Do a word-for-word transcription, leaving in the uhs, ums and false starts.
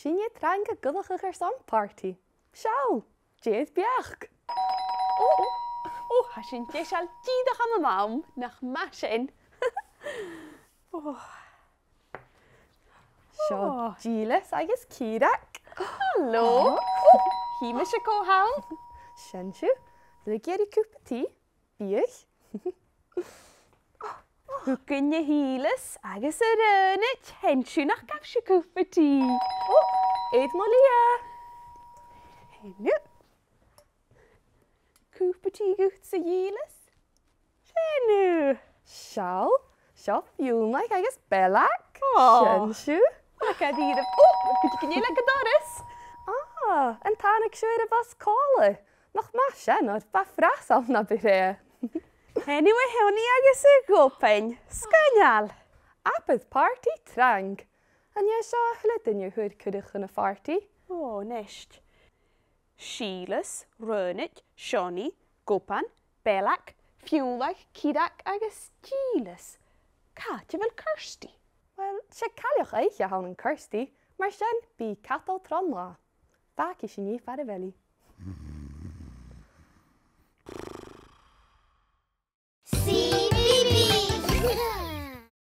Sinne trang a' gabhail a-steach airson partaidh. Seall, dè ur beachd? Ò, ò, ò, tha sin deiseil dìreach ann am àm, nach math sin. Ò. Seo Ò. Dìleas agus Ciarán. Halò. Ò. Ò, chì mise cò th' ann. Sin sibh. A bheil sibh ag iarraidh cupa tì? Bidh. Thugainn a Dhìleas agus a Raghnaid, an e nach gabh sibh cupa tì? Ò, èigh mo leisgeul. Sin thu. Cupa tì dhutsa, a Dhìleas. Sin thu. Seall, seo Fionnlagh agus Beileag. Ò. Sin sibh. Ò, gu dearbh. Ò, gu dearbh, gu dearbh. Ah, an tàinig sibh air a' bhus còmhla? Nach math sin, oir b' e fras a bh' ann, nach b' e? Sin thu, a Sheonaidh agus a Ghopain. Sgoinneil. Abair partaidh trang. An e seo a h-uile duine a fhuair cuireadh chun a' phartaidh? Ò, a-nis. Sìleas, Raghnaid, Seonaidh, Gopan, Beileag, Fionnlagh, Ciarán agus Dìleas. Càit a bheil Kirsty? Uill, 's e cailleach-oidhche a th' ann an Kirsty, mar sin bidh i a' cadal tron latha. Fàgaidh sinn i far a bheil i.